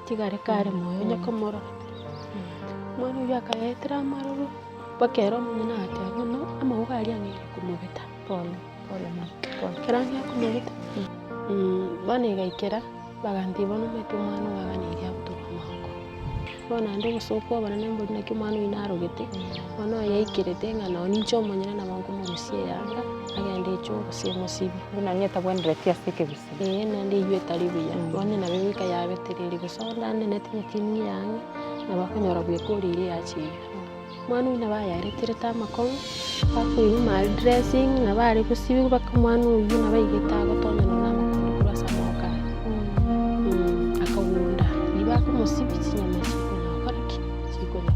Gatigare kare moyo onye komorora. Omwana oyio akaetera amaroro, mpaka ere omonyene agateba bono amauga aria ang'eire komobeta. Pole, pole mama, pole. Ekero ang'ea komobeta, bono egaikera, bagantebia bono omanyete omwana oyo aganeirie abutorwe amagoko. Bono naende obosoku obonene mbori naki omwana oyio narogete, bono oyaikerete ng'a nonye ninche omonyene nabo nkomorusia eyanga, agende echoo gose emosibie. Buna onye etabwenereti ase ekegusii. Eeh naende eywo etari buya, bono nabo egoika yabetereria gose onde anenete nyetini eyang'e, nabo akonyora bweka orire eyacha eywo. Omwana oyio nabo ayareterete amakong'u, bakoirwa aria dressing, nabo are gosibiwa mpaka omwana oyio nabo aigete agotonya nonye na amakondo korwa ase amagoko aye, akagunda, riria bakomosibia chinyama chikonya gokora ki? Chikonya.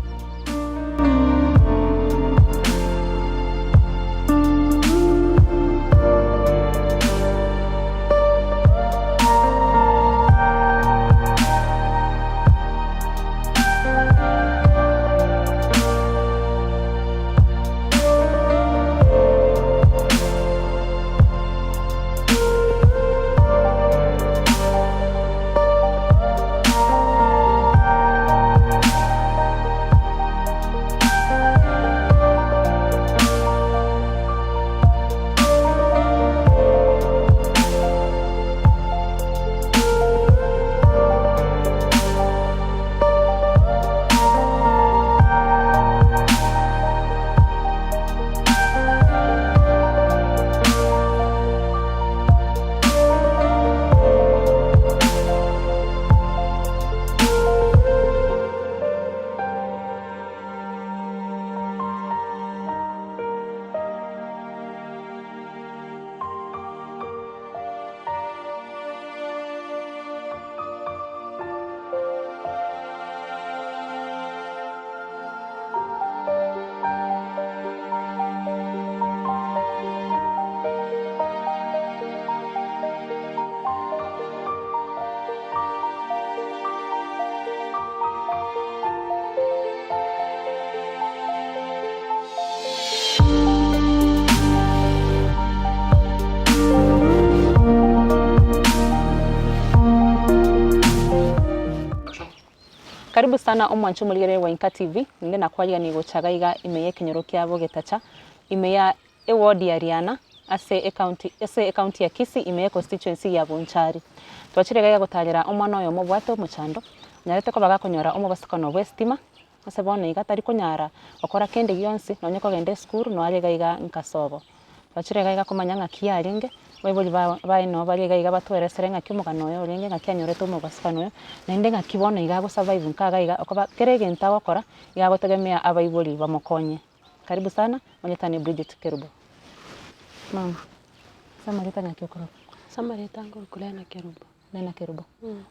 Karibu sana omwanche omorigereria bwa Inka TV, ninde nakwariganirie gocha iga iga ime y'ekenyoro kia Bogetacha, ime ya eward ya Riana ase ecounty ase ecounty ya Kisii ime ye constituency ya Bonchari. Twachire iga iga gotarera omwana oyomo obwate omochando, onyarete koba gakonyora omobasokano bwa estima, ase bono iga tari konyara gokora kende gionsi nonye kogenda esukuru noare iga iga nka sobo. Twachire iga iga komanya ng'aki yarenge, abaibori ba baye nabo bare iga iga batweresere ng'aki omogano oye orenge ng'aki anyorete omobasokano oyo, naende ng'aki bono iga ago survive nka iga iga okoba kera egento agokora, iga agotegemea abaibori bamokonye. Karibu sana, manyete Bridget Kerubo. Mama, ase amarieta ng'aki okorokwa? Ase amarieta nkorokwa Lena Kerubo. Lena Kerubo.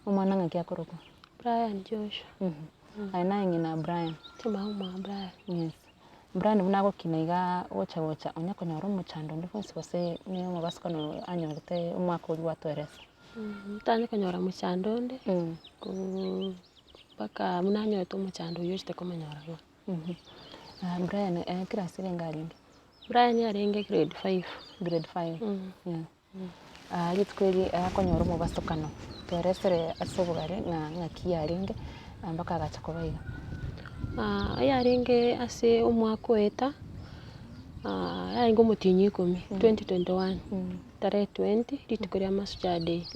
Omwana ng'aki akorokwa? Brian Joshua. Aye naye ng'ina Brian? Inche mama wa Brian. Yes. Brian buna agokina igaa gocha gocha onya konyora omochando onde bwensi gose ne omobasukano anyorete omwaka oria gwatoeresa? Ntanye konyora mochando onde, mpaka buna anyorete omochando oyio ochete komonyora bono. Brian class renge arenge? Brian arenge grade five. Grade five, yeah. Rituko eri akonyora omobasokano, tweresere ase obogare ng'a ng'aki yarenge mpaka agacha koba iga. Eyarenge ase omwaka oeta, yarenge omotienyi ikomi, 2021, tarehe twenty, rituko ria mashujaa day.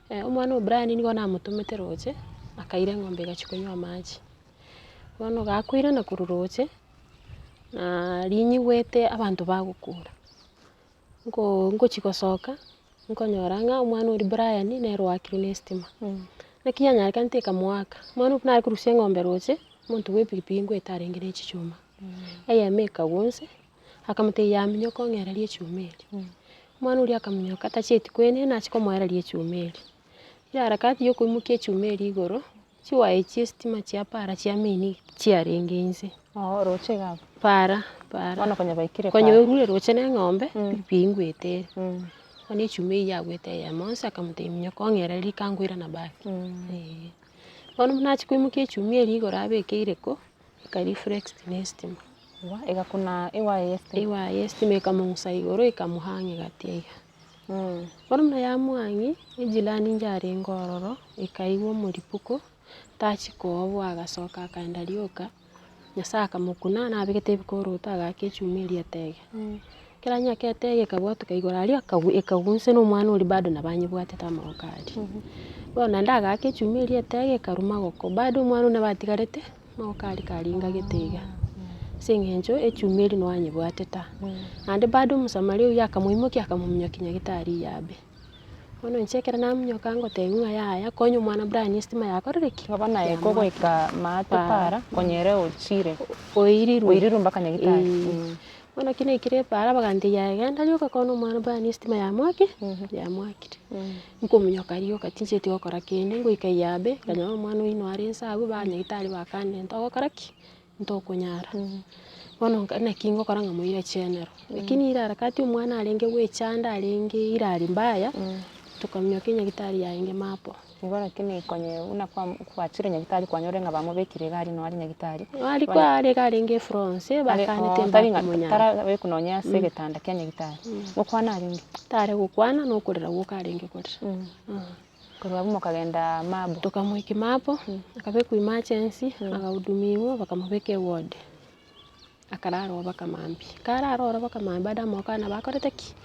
Omwana o Brian nigo namotomete roche, akaira eng'ombe egachia konywa amache. Bono gakoirana korwa roche, na rinyigwete abanto bagokura, nko ngochi gosoka, nkonyora ng'a omwana oria Brian nere oakirwe na estima. Naki yanyarekanete ekamoaka, omwana oyio buna are korusia eng'ombe roche, omonto bwa epikipiki ngoeta arenge na echichuma, eyemo ekagwa inse, akamotebia yaminyoka ong'ererie echuma eria. Omwana oria akaminyoka tachieti koenena achie komoereria echuma eria. Eharakati ya okoimokia echuma eria igoro, Chiwaya chi'esitima chia para chia main chiarenge inse. Oo roche iga abwo. Para, para. Bono konya baikire Konya para. orure roche na eng'ombe, pikipiki ingwete ere. Bono echuma eyio yagwete eyemo onsi akamotebia minyoka ong'erere rika nkoirana back. Eeh. Bono buna achia koimokia echuma eria igoro abeke ireko, eka reflect na esitima. Egakuna ewaya ya esitima. Ewaya ya esitima ekamong'usa igoro ekamohang'a egati iga. Bono buna yamoang'i, ejirani inche arenge ororo, ekaigwa omoripuko. Tachia kooboa agasoka akaenda rioka, Nyasaye akamokuna nabegete ebikoroto agaaka echuma eria etege. Ekero anyaka etege ekabwatoka igoro aria akagwa ekagwa inse na omwana oria bado nabo anyebwatete amagoko aria. Bono naende agaaka echuma eria etege ekarwa magoko, bado omwana oria nabo atigarete amagoko aria karingagete iga, ase eng'encho echuma eria nabo anyebwatete aa. Naende bado omosamaria oyio akamoimokia akamominyokia nyagetari riabe. Bono inche ekero naminyoka ngotebiwa ng'a yaya konya omwana Brian estima yakorire ki? Igo bono aye kogoika maate para, konya ere ochire, Oirirwe. oirirwe mpaka nyagetari. Eeh. Bono ekio naikire epara bagantebia aye genda rioka konya omwana Brian estima yamoaki yamoakire. Nkominyoka rioka tincheti gokora kende, ngoika Iyabe, nkanyora omwana oyio noare inse abwo banyagitari bakandenta ogokora ki? Ntokonyara. Bono nka naki ngokora ng'a moire general. Lakini ira harakati omwana arenge goechanda arenge ira are mbaya, tokaminyoka enyagitari yarenge mapo. Igo lakini konye buna kwa kwachire nyagitari kwanyorire ng'a bamobekire iga aria nonya are nyagitari. Aria kware iga arenge efronsi, Are bakanete oo tari ng'a mbakomonyara. tarabekwa nonya ase egetanda kia nyagitari. Gokwana arenge? Tare gokwana, na okorera gwoka arenge korera. Korwa abwo mokagenda Mabo. Tokamoikia Mabo, akabekwa emergency, agahudumiwa, bakamobeka eward, akarara oo mpaka mambia. Karara oro mpaka mambia bado amagoko aye nabo akorete ki?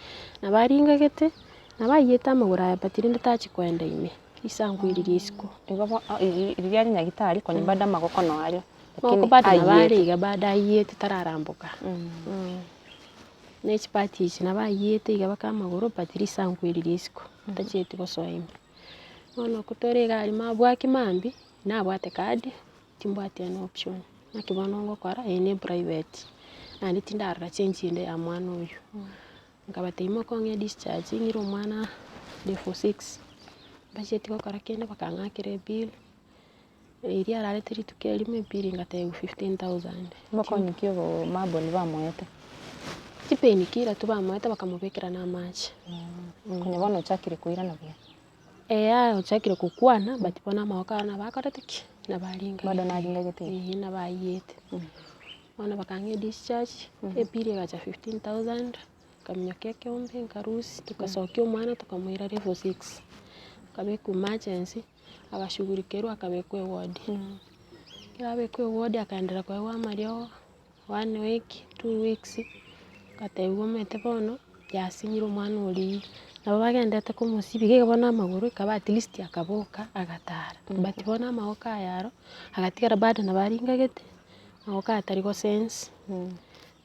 Nabo aringagete, nabo aiyete amagoro aya but rende tachia koenda ime, risanku eri ria isiko. Igo bo riria are nyagetari konya bado amagoko no aria, Amagoko lakini bado nabo are aiyete. iga bado aiyete tararamboka. Ne chipati echi nabo aiyete iga mpaka amagoro but risanku eri ria isiko, tachieti gosoa ime. Bono oko tore iga aria mabwaki mambia, nabwate card, timbwati any option, naki bono ngokora, eye ne private, naende tindarora change ende ya mwana oyio. Nkabatebia mokong'e edischarge ng'ire omwana level six, mbachieti gokora kende bakang'akera ebill, eria ararete rituko erimo ebill ngatebiwa 15,000. Mokonye ki obo maboni bamoete? Chipain killer tu bamoete bakamobekera na amache. Konya bono ochakire koirana buya. Eeh aye ochakire kokwana but bono amagoko aya nabo akorete ki? Nabo aringagete. Bado naringagete iga. Eeh nabo aiyete. Bono bakang'a edischarge, ebill egacha 15,000, nkaminyoka ekeombe nkarusia, tokasokia omwana tokamoira level six, akabekwa emergency. Agashughulikerwa akabekwa eward. Ekero abekwa eward akaenderea koegwa amariogo, one week, two weeks, agatebiwa omanyete bono yasinyire omwana oria, nabo bagendete komosibia iga bono amagoro ekaba at least akaboka agatara, but bono amagoko aya aro, agatigara bado nabo aringagete, amagoko aya tari gosense,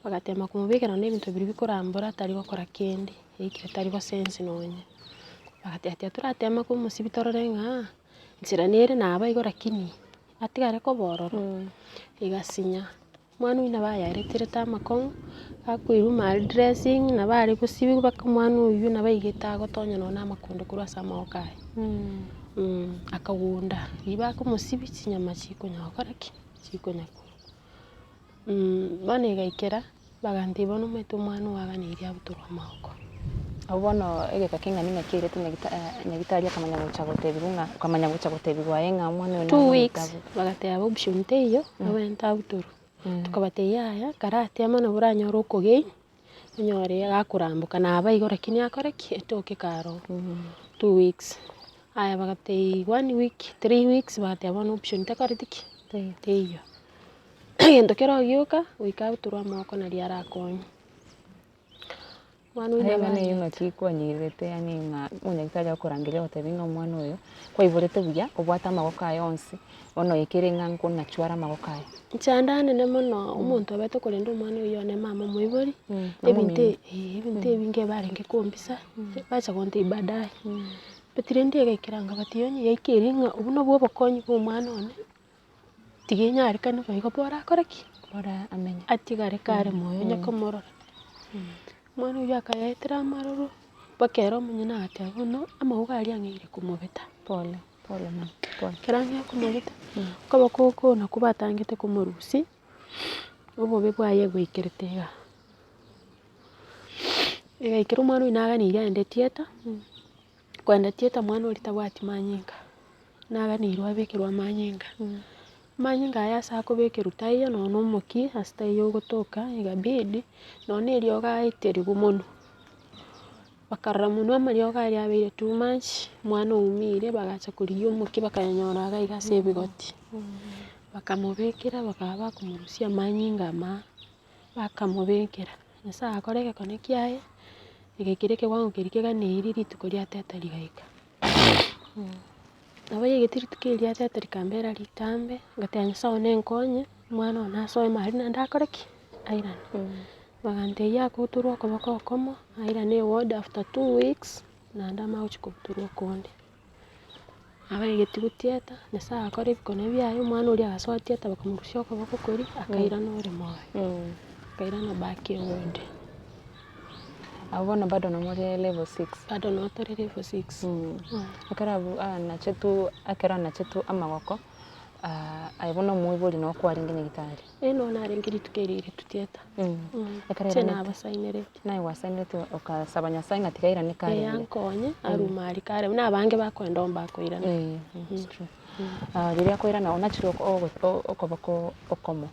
bagatema komobekera nonye na ebinto biria bikorambora tari gokora kende, yaikire tari gosense nonye. Bagateba tiga toratema komosibia torore ng'a nchera nere naba igo lakini atigare koba ororo, egasinya. Omwana oyio nabo ayareterete amakong'u, akoirwa mare dressing, nabo are gosibiwa mpaka omwana oyio nabo aigete agotonya nonye na amakondo korwa ase amagoko aye. Akagunda, riria bakomosibia chinyama chikonya gokora ki? Chikonya korwa. Bono egaikera, bagantebia bono omanyete omwana ogo aganeirie abutorwe amagoko. Abwo bono egeka keng'ani ng'aki airete nyagita nyagitari akamanya gocha gotebiwa ng'a okamanya gocha gotebiwa aye ng'a omwana oyo Two nabwate weeks abwo. bagateba option teiyo, abwenerete abutorwe. Tokabatebia yaya, karatema nabo oranyore okogain, onyore gakoramboka naba igo lakini akore ki? Etoke kare ororo. 2 weeks, aya bagatebia one week, 3 weeks bagateba bono option tekoreti ki? Teiyo. Egento kero gioka, goika abutorwe amagoko naria arakonywe. Omwana oyio Aye nabo ng'a neye arete. ng'aki kwanyirete yaani ng'a omonyagitari agokorangeria agotebi ng'a omwana oyo, kwaiborete buya, obwate amagoko aye onsi, bono ekere ng'a nkonachware amagoko aye. Nchanda nene mono, omonto obete korenda omwana oyio one mama omoibori, ebinto Omomino. eh ebinto ebinge barenge kombisa, bacha gontebia baadaye. But rende egaikera nkabatebia onye yaikeire ng'a obwo nobwo obokonyi bwa omwana one, tiga enyarekane bo igo borakore ki? Bora amenye. Atigare kare moyo onye komorora. Omwana oyio akayaetera amaroro, mpaka ere omonyene agateba bono, amauga aria ang'eire komobeta. Pole, pole mama, pole. Ekero ang'eire komobeta, okoboko oko nakwo batangete komorusia, obobe bwaye bwaikerete igaa. Egaikera omwana oyio naganeirie aende theatre, koenda theatre mwana oria tabwati manyinga, naganeirwe abekerwe amanyinga. Amanyinga aya ase akobekerwa taiyo nonya na omokia ase taiyo ogotoka, ikabidi nonya na eriogo aeteriwe monwe. Bakarora monwe amariogo aria abeire too much, omwana oumire, bagacha korigia omokia bakayanyora iga iga ase ebigoti. Bakamobekera bakaba bakomorusia amanyinga ama, bakamobekera, Nyasaye agakora egekone kiaye, egaikera ekewango keria keganeirie rituko riatete rigaika. Nabo yaigete rituko erio riatete rikambera ritambe, ngateba Nyasaye one nkonye, omwana one asoe maria naende akore ki? Airane. Bagantebia akobutorwa okoboko okomo, airane eward after 2 weeks, naende amanye gochia kobutorwa okonde. Abaigeti gotieta, Nyasaye agakora ebikone biaye, omwana oria agasoa tieta bakamorusia okoboko koria, akairana ore moyo, akairana back eward. Abwo bono bado nomore level six. Bado noo tore level six. Ekero abwo anachetwe ekero anachetwe amagoko, aye bono omoibori noo kwarenge nyagetari. Ee noo narenge rituko erio eretu tieta. Ekero Inche airanete nabasainereti. naye gwasainereti okasaba Nyasaye ng'a tiga airane kare Ee buya. ankonye, arume aria kare buna abange bakoenda oo mbakoirana. Ee, it's true. Riria akoirana onachire okoboko okomo,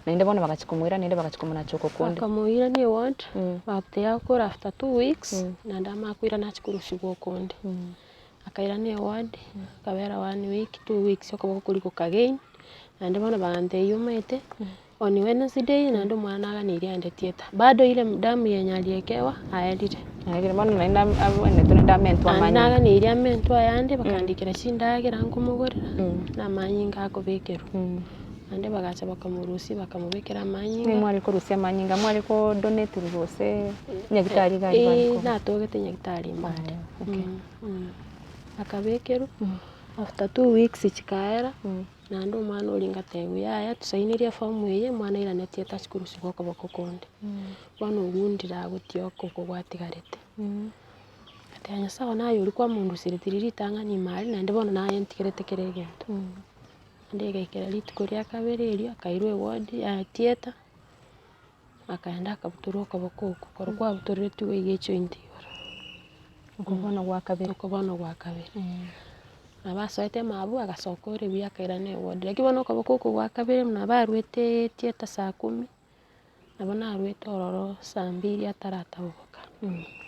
naende bono bagachia komoira naende bagachia komonacha oko konde. Bakamoirania eward, bagatebia agokora after 2 weeks, naende amanye koirana achie korusiwa okonde. Akairana eward, akabera one week, 2 weeks okoboko koria gokagain, naende bono bagantebia omanyete, on Wednesday naende omwana naganeirie aende theatre. Bado ile damu yenye ariekewa, aerire. Aerire bono naende abwenerete naende amentwe Naende amanyinga. naganeirie amentwe ayande, bakandikera chindagera nkomogorera, na amanyinga akobekerwa. Naende bagacha bakamorusia bakamobekera amanyinga. Ng'ai mware korusia amanyinga, mware ko donate gose nyagetari iga aria bare Ee, koba? natogete nyagetari mbande. Okay. Akabekerwa, after 2 weeks chikaera, naende omwana oria ngatebiwa yaya tusainerie eform eye, omwana airane theatre achie korusiwa okoboko konde. Bono ogundire agotioka oko gwatigarete. Ngateba Nyasaye one aye oria kwamonduseretie riria ritang'ani ime aria naende bono naye ntigerete kera egento. Naende egaikera rituko ria kabere erio, akairwa eward ya theatre, akaenda akabutorwa okoboko okwo, korwa kwabutoreretwe iga ejoint igoro. Oko bono gwa kabere. Oko bono gwa kabere. Nabo asoete mabu agasoka ore buya akairana eward. Lakini bono okoboko oko gwa kabere buna barwete theatre saa kumi, nabo narwete ororo saa mbiri atarataboboka.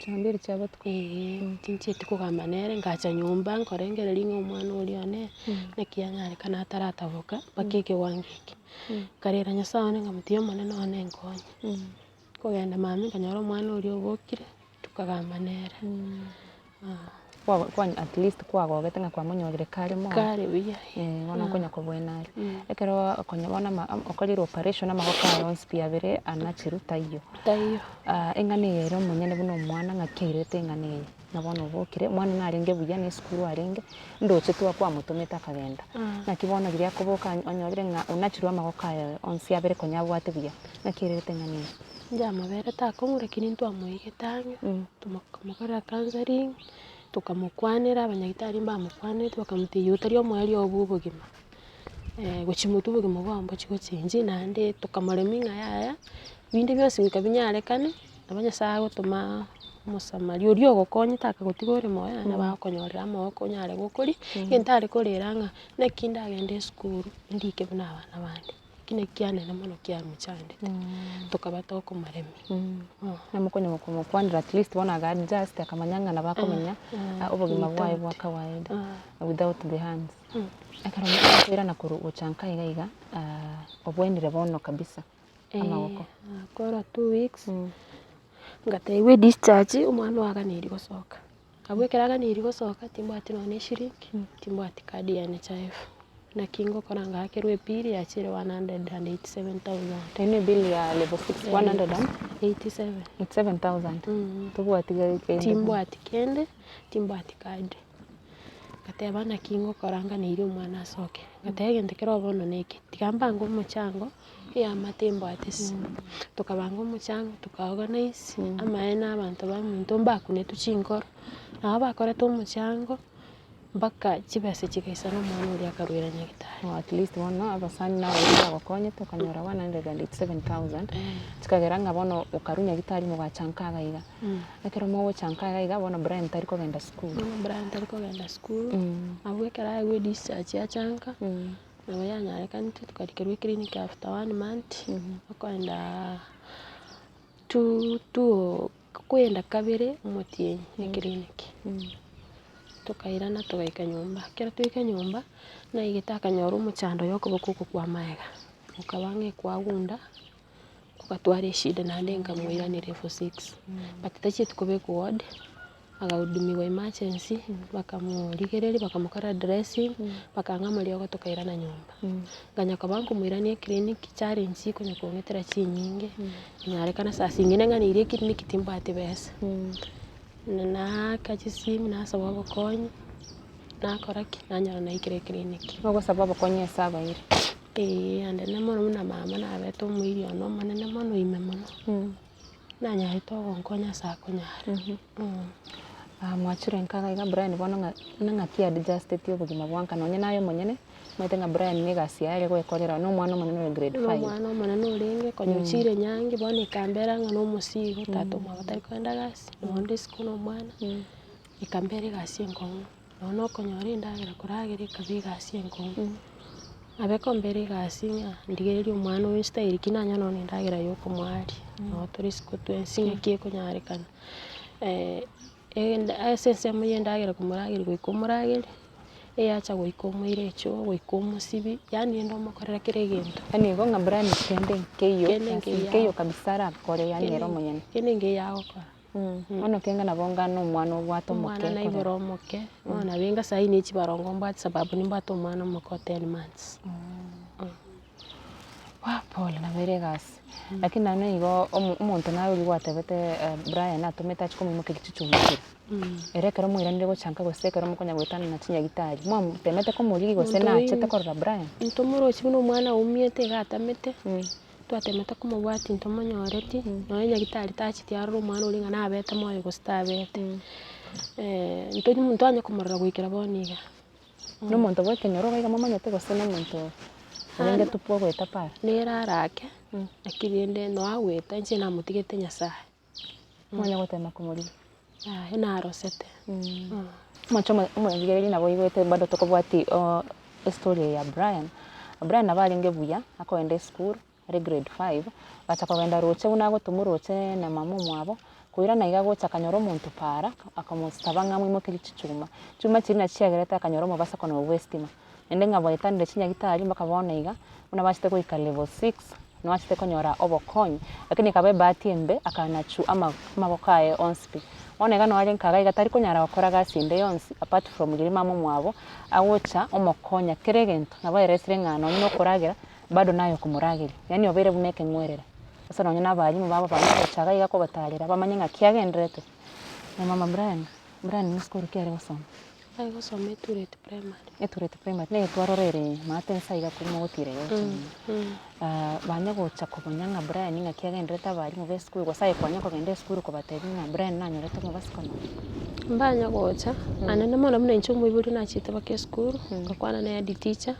Saa mbiri chia botuko. Eeh, tinchieti kogamba nere, ngacha nyomba nkorengereria ng'a omwana oria one, naki anyarekana atarataboka, mpaka ekewango eke. Nkarera Nyasaye one nkamotebia omonene one nkonye. Nkogenda mambia nkanyora omwana oria obokire, tokagamba nere. Kwa kwa at least kwagogete ng'a kwamonyorire kare moyo. Kare buya. Bono okonya kobwena are. Ekero okonya bono ama okorire operation amagoko aye onsi pi abere anachirwe taiyo. Taiyo. Eng'ana eye ere omonyene buna omwana ng'aki airete eng'ana eye, ng'a bono obokire, omwana narenge buya na esukuru arenge, ndoche twa kwamotomete akagenda. Naki bono riria akoboka onyorire ng'a onachirwe amagoko aye onsi abere konya abwate buya, ng'aki airete eng'ana eye. Inche amabere takong'u lakini ntwamoigete ang'e, tokamokorera counselling, tokamokwanera, abanyagitari mbamokwanerete bakamotebia otari omoerio oo bwa obogima, gochia motwe obogima bwao mbochi gochengi naende tokamoremia ng'a yaya, binde bionsi goika binyarekane, nabo Nyasaye agotomaa omosamaria oria ogokonyete akagotiga ore moyo naende nabo agokonyorera amagoko onyare gokoria, egento are korera ng'a naki ndagende esukuru, ndike buna abana bande. Eki naki kianene mono kiamochandete, tokaba tokomoremia. Namokonya komokwanera at least bono aga adjust akamanya ng'a nabo akomenya obogima bwaye bwa kawaida without the hands. Ekero akoirana korwa gocha nka iga iga, obwenire bono kabisa amagoko. Akora 2 weeks, ngatebiwa edischarge omwana oye aganeirie gosoka. Abwo ekero aganeirie gosoka timbwati nonya na eshiringi, timbwati card ya NHIF. Naki ngokora ngaakerwa ebill yachire 187,000. Eyio ne ebill ya level six, one hundred and? 87. 87,000. Tobwati kende? Timbwati kende, timbwati card. Ngateba naki ngokora nganeirie omwana asoke. Ngateba egento kere bono neke, tiga mbange omochango, eamate embwate ase. Tokabanga omochango, toka organize, amaene abanto baminto mbakunetwe chinkoro, nabo bakorete omochango, mpaka chibesa chigaisana omwana oria akarwera nyagetari. Oh at least bono abasani na abaibori bagokonyete okanyora 187,000, chikagera ng'a bono okarwa nyagetari mogacha nka iga iga. Ekero mogocha nka iga iga bono Brian tari kogenda sukuru. Bono Brian tari kogenda sukuru, abwo ekero aegwa edischarge acha nka, nabo yanyarekanete tokarikerwa eclinic after one month, okoenda two two. Koenda kabere omotienyi eclinic, tokairana togaika nyomba. Ekero twaika nyomba, naigete akanyora omochando oyo okoboko oko kwa maega, gokaba ng'a ekwagunda, gogatwara eshida naende nkamoirania level six. But tachieti kobekwa ward, agahudumiwa emergency, bakamorigereria bakamokora dressing, bakang'a amariogo tokairana nyomba. Nkanya koba nkomoirania eclinic, challenge chikonya kong'etera chinyinge, nyarekana saa zingine ng'a niria eclinic timbwati besa, na naaka chisimu nasaba obokonyi, nakora ki, nanyora naikire eclinic. Ogosaba obokonyi ase abairi. Eeh ande mono buna mama nabete omoiri one omonene mono ime mono. Nanyarete ogonkonya ase akonyara. Mwachire nka iga iga Brian bono ng'a buna ng'aki adjusteti obogima bwa nka nonye naye omonyene, omanyete ng'a Brian na egasi yaye are goekorera na omwana omonene ore grade Buna five. omwana omonene orenge konya ochire nyangi bono ekambera ng'a na omosigo tata omwabo tari kogenda gasi, nonde isiko na omwana, ekambera egasi enkong'u. Nonya na okonyora endagera koragera ekaba egasi enkong'u. Nabo ekombera egasi ng'a ndigererie omwana oyo style ki nanyora nonya na endagera ya okomoaria, nabo tore isiko twensi ng'aki ekonyarekana. Egende ase ensemo ya endagera komorageria goika omoragerie, eyacha goika omoire echoo, goika omosibie, yaani rende omokorere kera egento. Yaani igo ng'a Brian kende nkeiyo, Kende nkeiyo nkeiyo kabisa arakore yaani ere omonyene. Kende nkeiyo agokora. Bono kenga nabo onga na omwana obwate omoke Omwana naibora omoke, bono nabo enga saii ne chibarongo mbwate sababu nimbwate omwana omoke o ten months. Wah pole nabo ere egasi, lakini naende nigo omo omonto naye oria gwatebete Brian atomete achie komoimokeria chichuma chiria, ere ekero mwairanire gochanka gose ekero mokonya goetanana chinyagitari, mwatemete komorigia gose Monto nachete oyio korora Brian? ntomorochi buna omwana aumiete iga atamete. Twatemete komobwatia ntomonyoreti, nonya nyagetari tacheti arore omwana oria ng'a nabete moyo gose tabete, ntonywa ntwanya komorora goikera bono iga. Na omonto bwa ekenyoro iga iga momanyete gose na omonto orenge tu bwogoeta para? Nere arake, lakini rende nonya agoeta inche namotigete Nyasaye. Mwanya gotema komorigia. Yaya narosete. Omoche omo omorigereria nabo oigwete bado tokobwati estory eye ya Brian. Brian nabo arenge buya, akogenda esukuru, are grade five, agacha kogenda roche buna agotomwa roche na mama omwabo, koirana iga agocha akanyora omonto paara, akamosaba ng'a amoimokerie chichuma. Chichuma chiria nachi chiagerete akanyora omobasokano bwa estima. Naende ng'a baetanire chinyagitari mpaka bono iga, buna bachete goika level six, nobachete konyora obokonyi, lakini ekaba ebahati embe akanachwa ama amaboko aye onsi pi. Bono iga nore nkaga iga tari konyara gokora gasi ende yonsi apart from riria mama omwabo agocha omokonya kera egento, nabo aeresire ng'a nonye na okoragera bado naye okomorageria, yaani obeire buna ekeng'werere. Gose nonye na abalimu babo bamanye gocha iga iga kobatarera bamanye ng'aki agendererete. Na mama Brian, Brian ne esukuru ki are gosoma? Are gosoma Etureti Primary. Etureti Primary, neye twarora ere maate nsa iga korwa mogotira iga gocha nyuma. Banya gocha komanya ng'a Brian ng'aki agenderete abalimu ba esukuru gose aye kwanya kogenda esukuru kobatebia ng'a Brian nanyorete omobasukano? Mbanya gocha, naende mono buna inche omoibori nachete mpaka esukuru, ngakwana na head teacher,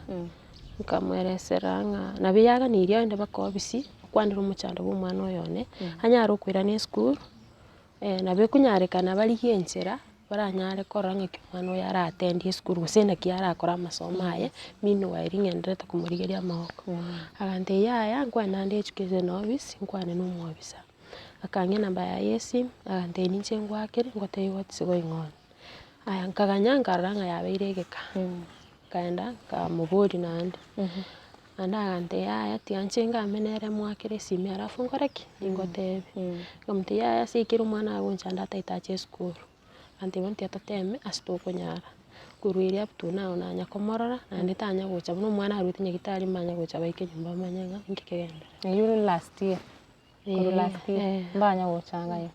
nkamoeresera ng'a nabo yaganirie aende mpaka ofisi, okwanere omochando bwa omwana oyo one, anyare okoirana esukuru. Nabo ekonyarekana barigie enchera, baranyare korora ng'aki omwana oyo aratendie esukuru gose naki arakore amasomo aye, meanwhile ng'endererete komorigeria amagoko. Agantebia yaya nkwane naende education office, nkwane na omwobisa. Akang'a enamba yaye ya esimu, agantebia ninche ngoakere, ngotebie what's going on. Aya nkaganya nkarora ng'a yabeire egeka, nkaenda nkamoboria naende. Naende agantebia yaya tiga inche ngambe nere moakere esimi alafu nkore ki? Ningotebie. Nkamotebia yaya ase ekero omwana agonchanda ataete ache esukuru. Agantebia bono tiga toteme ase tokonyara. Korwa erio up to now nanya komorora, naende tanya gocha buna omwana arwete nyagetari mbanya gocha baike nyomba bamanye ng'a inki kegendererete. Eywo ere last year, korwa last year, mbanya gocha iga iga.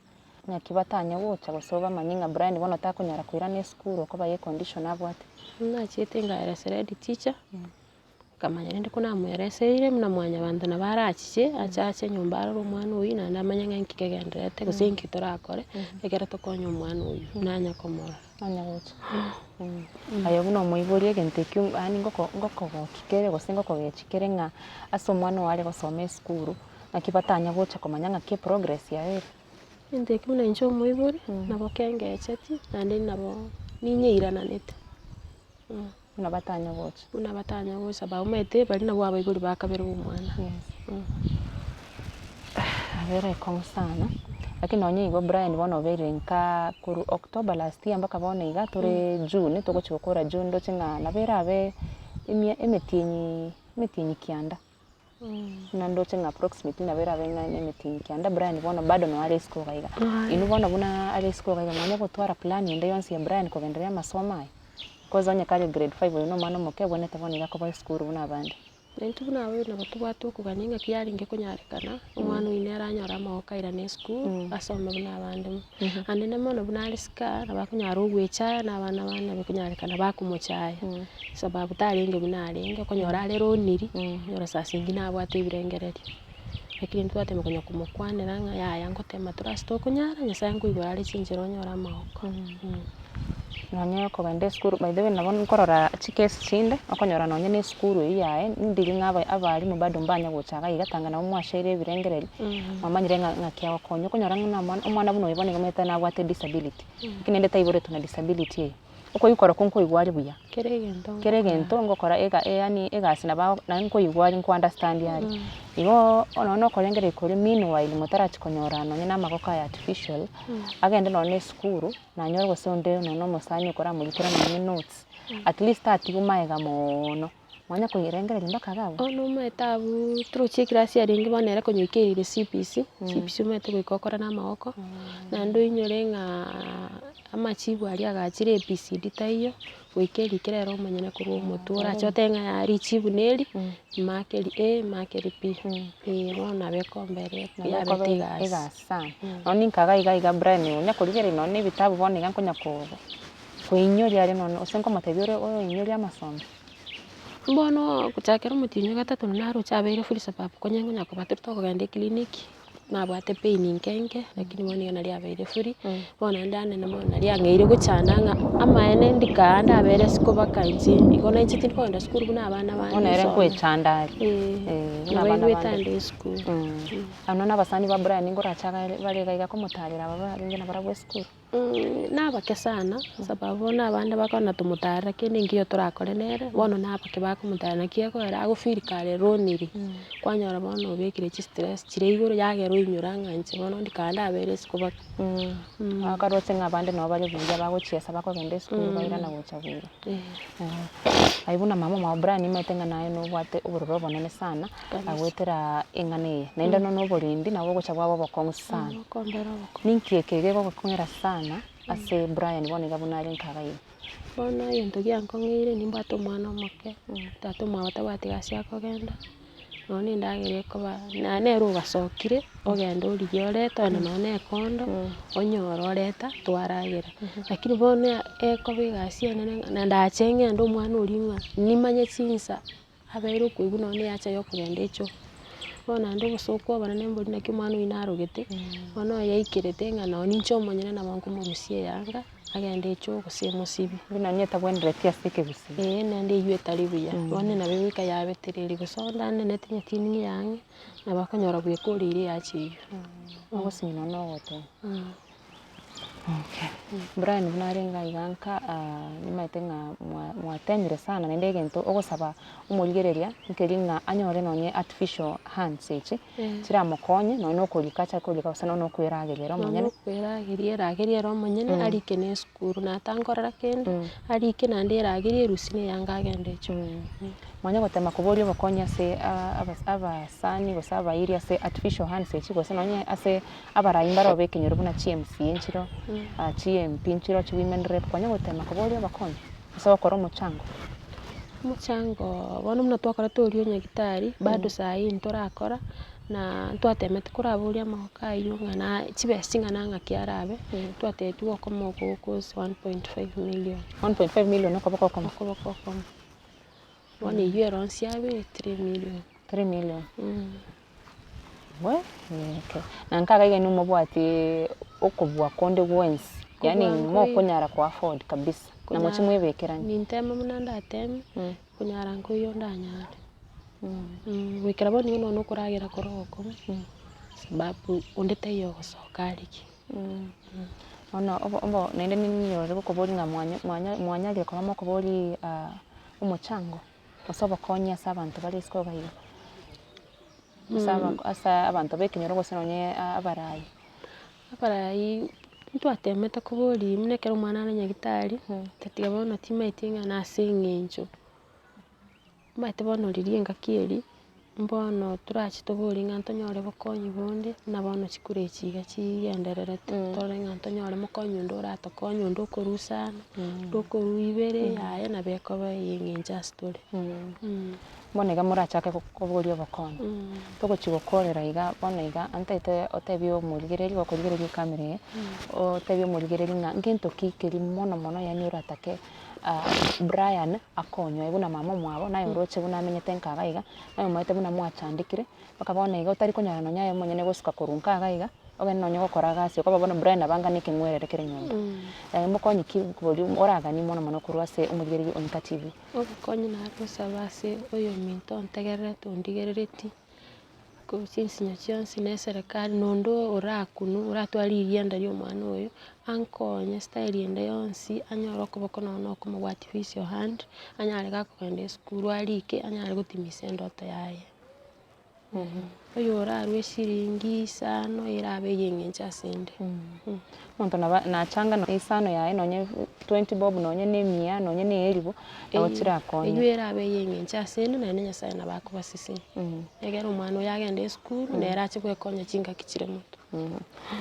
Naki batanya gocha gose obamanye ng'a Brian bono takonyara koirana esukuru okoba ye econdition abwate. Nachiete nkaeresera head teacher. Nkamanya rende ko namoereseire buna mwanyabanto nabo arachiche, ache ache nyomba arore omwana oyio naende amanye ng'a inki kegendererete gose inki torakore, ekero tokonya omwana oyio, nanya komorora. Nanya gocha. Aye buna omoibori egento ekio yaani ngoko ngokogoki kere gose ngokogechi kere ng'a ase omwana ogo are gosoma esukuru, naki batanya gocha komanya ng'aki eprogress yaye ere. Egento ekio buna inche omoibori, nabo kengecheti, naende nabo ninyeirananete. Buna batanya gocha. Buna batanya gocha baumete baria nabwo abaibori ba kabere ba omwana. Yes. Abere ekong'u sana, Lakini nonye igo Brian bono obeire nkaa korwa October last year mpaka bono iga tore June, togochi gokora June ndoche ng'a nabo erabe emia emetienyi emetienyi kianda. Buna ndoche ng'a approximately nabo erabe ng'a emetienyi kianda Brian bono bado noo are isiko iga iga. Inwe bono buna are isiko iga iga mwanya gotwara plan ende yonsi ya Brian kogendereria amasomo aye? Cause onye kare grade five oyo na omwana omoke obwenerete bono iga akoba esukuru buna abande. Na intwe buna abaibori nabo tobwate okogania ng'aki yarenge konyarekana, omwana oyio nere anyore amagoko airane esukuru, asome buna abande. Naende mono buna are sika, nabo akonyara ogoechaya na abana bande nabo ekonyarekana bakomochaya, sababu tarenge buna arenge, okonyora are lonely, onyora saa zingine abwate ebirengererio. Lakini intwe twatema konya komokwanera ng'a yaya ngotema tore ase tokonyara, Nyasaye nkoigora are chinchera onyore amagoko. Nonye okogenda esukuru by the way nabo nkorora chikesi chinde, okonyora nonye na esukuru eywo yaye, ndiri ng'a aba abalimu bado mbanya gocha iga iga tanga nabo mwashaire ebirengererio, mwamanyire ng'a ng'aki agokonya. Okonyora ng'a omwana omwana buna oyo bono igo omanyete nabwate disability, lakini naende taiboretwe na disability eye. Okoigwa korokwo nkoigwa are buya, Kera egento kera egento ngokora ega yaani egasi nabo ago naende nkoigwa are nko understand are. Igoo nonye na okorengereria koria meanwhile motarachia konyora nonye na amagoko aya artificial, agende nonye na esukuru, nanyore gose onde nonye na omosani okoramorikera nonye notes, at least tatigwa maega moono, mwanya koyerengereria mpaka iga abwo. Bono omanyete abwo torochi ekirasi yarenge bono ere konyoika erire CBC, CBC omanyete goika okore na amagoko, naende oinyore ng'a amachibu aria agachire ABCD taiyo, goika erikere ere omonyene korwa omotwe orache otebe ng'a yaya richibu neri, mark eri A, mark eri B, eh bono nabo ekombere yabete egasi. Egasi sana. Nonya ninka iga iga iga Brian onya korigereria nonya na ebitabu bono iga nkonya ko koinyoria are nonya gose nkomotebia ore oyoinyoria amasomo. Bono gochakera omotienyi o gatato naroche abeire full sababu konya nkonya koba tore tokogenda eclinic, nabwate pain nke nke, lakini bono iga nari abeire free, bono naende anene mono nari ang'eire gochanda ng'a amaene ndika ande abere isiko mpaka inche, igo na inche tindi kogenda sukuru buna abana bande Bono ere nsome. nkoechanda are, Eeh, eh, buna nabo abana aigwete bande. ande esukuru. Abwo na abasani ba Brian nkorache iga bare iga iga komotarera aba barenge nabarabwo esukuru. Nabake sana, sababu bono abande bakona tomotarera kende nkiyo torakore nere, bono nabake bakomotarera naki ekogera ago feel kare lonely, kwanyora bono obekire chistress chiria igoro yagera oinyora ng'a inche bono ndika ndabere isiko baka. Akaroche ng'a abande nabo bare buya bagochiesa bakogenda esukuru bairana gocha buya. Aye buna mama omwabo Brian nimanyete ng'a naye nobwate obororo obonene sana, agoetera eng'ana eye, naende nonya oborendi nabo bogocha bwaba obokong'u sana. Ninki eke gegokong'era sana ase Brian bono iga buna are nka iga iga? Bono egento giankong'eire nimbwate omwana omoke, tata omwabo tabwati gasi akogenda. Nonya na endagera ekoba, naye nere ogasokire, ogende origie orete onye nonya na ekondo, onyore oreta twaragera. Lakini bono ekoba egasi enene ng'a na ndache ng'ende omwana oria ng'a nimanye chinsa abeire okoigwa nonya na ehacha ya okogenda echoo. Bono naende obosoku obonene mbori naki omwana oyio narogete, bono yaikerete ng'a nonya ninche omonyene nabo nkomorusia eyanga. Agende echoo gose emosibi. Buna onye etabwenereti ase ekegusii. Ee naende eywo etari buya, bono nabo egoika yabetereria gose onde anenete onye tindi ng'a ang'e, nabo akonyora bweka oreire eacha eywo. Ogosinyi nonya na ogoteba. Okay, Brian buna arenge iga nka nimaete ng'a mwa mwatemire sana naende egento ogosaba omorigereria nkeri ng'a anyore nonye artificial hands echi. Chiramokonye nonya na okorika achake korika gose nonya na okwerageria ere Nonya omonyene. okwerageria eragerie ere omonyene arike na esukuru natankorera kende, arike naende eragerie erusie na eyanga agende echoo. Mwanya gotema koboria obokonyi ase abasani gose abairi ase artificial hands echi gose nonye ase abarai mbaro ba ekenyoro buna chi MCA nchiroo, chi MP nchiroo, chi women rep, kwanya gotema koboria obokonyi ase ogokora omochango. Omochango bono buna twakorete oria o nyagetari, bado saii ntorakora, na ntwatemete koraboria amagoko aywo ng'a na chibesa ching'ana ng'aki arabe, twatebiwa okomo oko gokosi 1.5 million. 1.5 million okoboko okomo? Okoboko okomo. Bono eywo ere onsi abere 3 million. 3 million. We okay. Na nkaga iga inwe mobwati okobua konde gwensi, yaani Kobua nkoiyo. mokonyara ko afford kabisa, na mochi mwebekeranie. Ninteme buna ndateme, konyara nkoiyo ndanyare. Goikera bono igo nonya okoragera kore ogokong'u, sababu onde taiyo ogosoka arigie. Bono obo obo naende ninyore gokoboria ng'a mwanya mwanya mwanyarire koba mokoboria omochango, gose obokonyi ase abanto bare isiko iga iga. Ase aba ase abanto b'ekenyoro gose nonye abarai. Abarai ntwatemete koboria buna ekero omwana are nyagetari, tatiga bono timaeti ng'a nase eng'encho, omanyete bono riria engaki eria, mbono torache toborie ng'a ntonyore bokonyi bonde, buna bono chikura echi iga chigendererete, torore ng'a ntonyore mokonyi onde oratokonye, onde okorwa isano, onde okorwa ibere, yaya nabo ekoba eye eng'encho ase tore. Bono iga morachake koboria obokonyi, togochia gokorera iga bono iga ntaete otebie omorigereria gokorigereria ekamera eye, otebie omorigereria ng'a ngento ki keria mono mono yaani oratake Brian akonywe buna mama omwabo naye oroche buna amenyete nka iga iga, naye omanyete buna mwachandekire, mpaka bono iga otari konyora nonye aye omonyene gosuka korwa nka iga iga. Ogende nonye gokora egasi okoba bono Brian nabo anga na ekeng'werere kere nyomba. Mokonyi ki boria oraganie mono mono korwa ase omorigereria o Inka TV? Obokonyi nare gosaba ase oyominto ontegererete ondigerereti, korwa chinsinyo chionsi na eserekari na onde orakunwe oratware rigianda ria omwana oyo, ankonye style ende yonsi anyore okoboko nonye na okomo gwa artificial hand, anyare gakogenda esukuru arike anyare gotimisa endoto yaye. Oyorarue eshiringi isano erabe ey'eng'encho ase 'nde. Omonto nabo nachanga na isano yaye nonye twenty bob nonye na emia nonye na eyeribu nabo chirakonye. Eywo erabe ey'eng'encho ase 'nde naende Nyasaye nabo akobasesenia. Egere omwana oyo agende esukuru, nere ache gwekonya chingaki chire moto.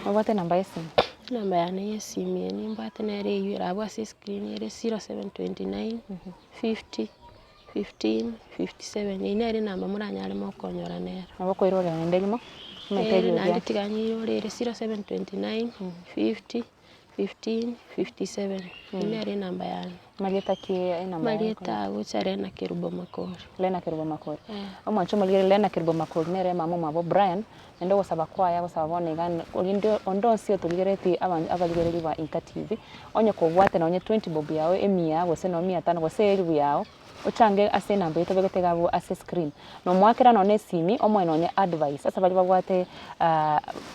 Nobwate enamba ya esimi? Enamba yane ya esimi eye nimbwate nere eywo ere abwo ase escreen ere 0729 50. 1557, Eyio nere enamba moranyare mokonyora nero. Nabo okoirorera naende rimo, omanyete Ere eriogi naende ake. tiga nyeirore ere 0729 50 15 57, eyio nere enamba yane. Marieta ki enamba yaye Marieta ekonyora? agocha Lena Kerubo Makori. Lena Kerubo Makori. Eh. Omwanche omorigereria Lena Kerubo Makori nere mama omwabo Brian, naende ogosaba kwaye agosaba bono iga korende onde onsi otorigeretie aba abarigereria ba Inka TV, onye kobwate nonye twenty bob yago emiya gose nonye mia tano gose elifu yago, ochange ase enamba eywo tobegete iga abwo ase escreen. Na omoakera nonye esimi omoe nonye advice ase baria babwate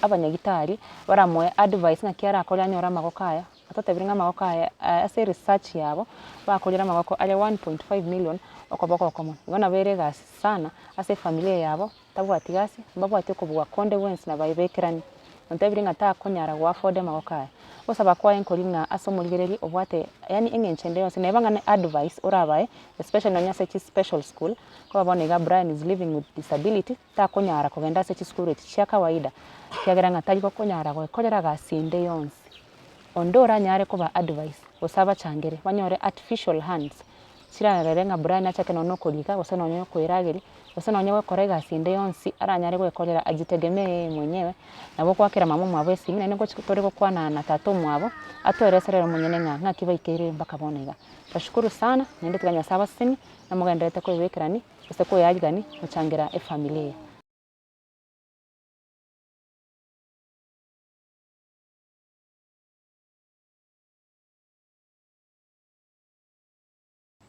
abanyagitari baramoe advice ng'aki arakore anyore amagoko aya, Atotebire ng'a amagoko aya ase eresearch yabo, bakorire amagoko are 1.5 million okoboko okomo. Igo nabo ere egasi sana ase efamilia eye yabo. Tabwati gasi, mbabwati okobua konde gwensi na baibekerani. Ontebire ng'a takonyara go afford amagoko aya. Ogosaba kwaye nkori ng'a ase omorigereria obwate yaani eng'encho ende yonsi neba ng'a ne advice orabae especially nonye ase chi special school, koba bono iga Brian is living with disability, takonyara kogenda ase chisukuru echi chia kawaida, ekiagera ng'a tari gokonyara goekorera gasi ende yonsi. Onde oranyare koba advice gose abachangere banyore artificial hands, Chirarere ng'a Brian achake nonya okorika, gose nonya okoerageria, gose nonya gokora egasi ende yonsi aranyare goekorera ajitegemee yeye mwenyewe, nabo ogoakera mama omwabo esimi naende ngochi tore gokwana na tata omwabo, atoeresere ere omonyene ng'a ng'aki baikeire mpaka bono iga. Twashukuru sana, naende tiga Nyasaye abasesenie, namogendererete koebekerani, gose koearigani, gochangera efamiri eye.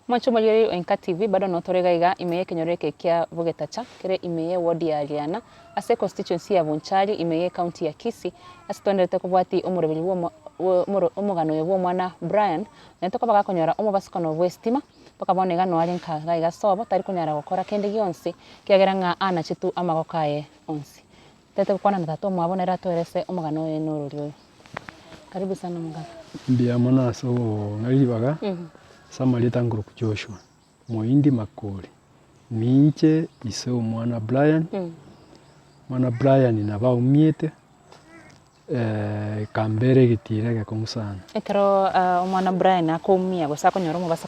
Mwanche omorigereria o Enka TV, bado noo tore iga iga ime y'ekenyoro eke kia Bogetacha, kere ime ye ward ya Riana, ase econstituency ya Bonchari ime ye county ya Kisii, ase twenderete kobwatia omoroberi bwa omo omoro omogano oyo bwa omwana Brian, naende tokoba gakonyora omobasukano bw'estima, mpaka bono iga noare nka iga iga sobo, tari konyara gokora kende gionsi, ekiagera ng'a anachetwe amagoko aye onsi. Tete gokwana na tata omwabo nere atoerese omogano oye norori oyo. Karibu sana omogaka. Mbuya mono ase obong'a ribaga, ase amarieta nkorokwa Joshua, Moindi Makori. Ninche ise omwana Brian, omwana Brian nabo aumiete, ekambera egetiro egekong'u sana. Ekero omwana Brian akoumia gose akonyora omobasa.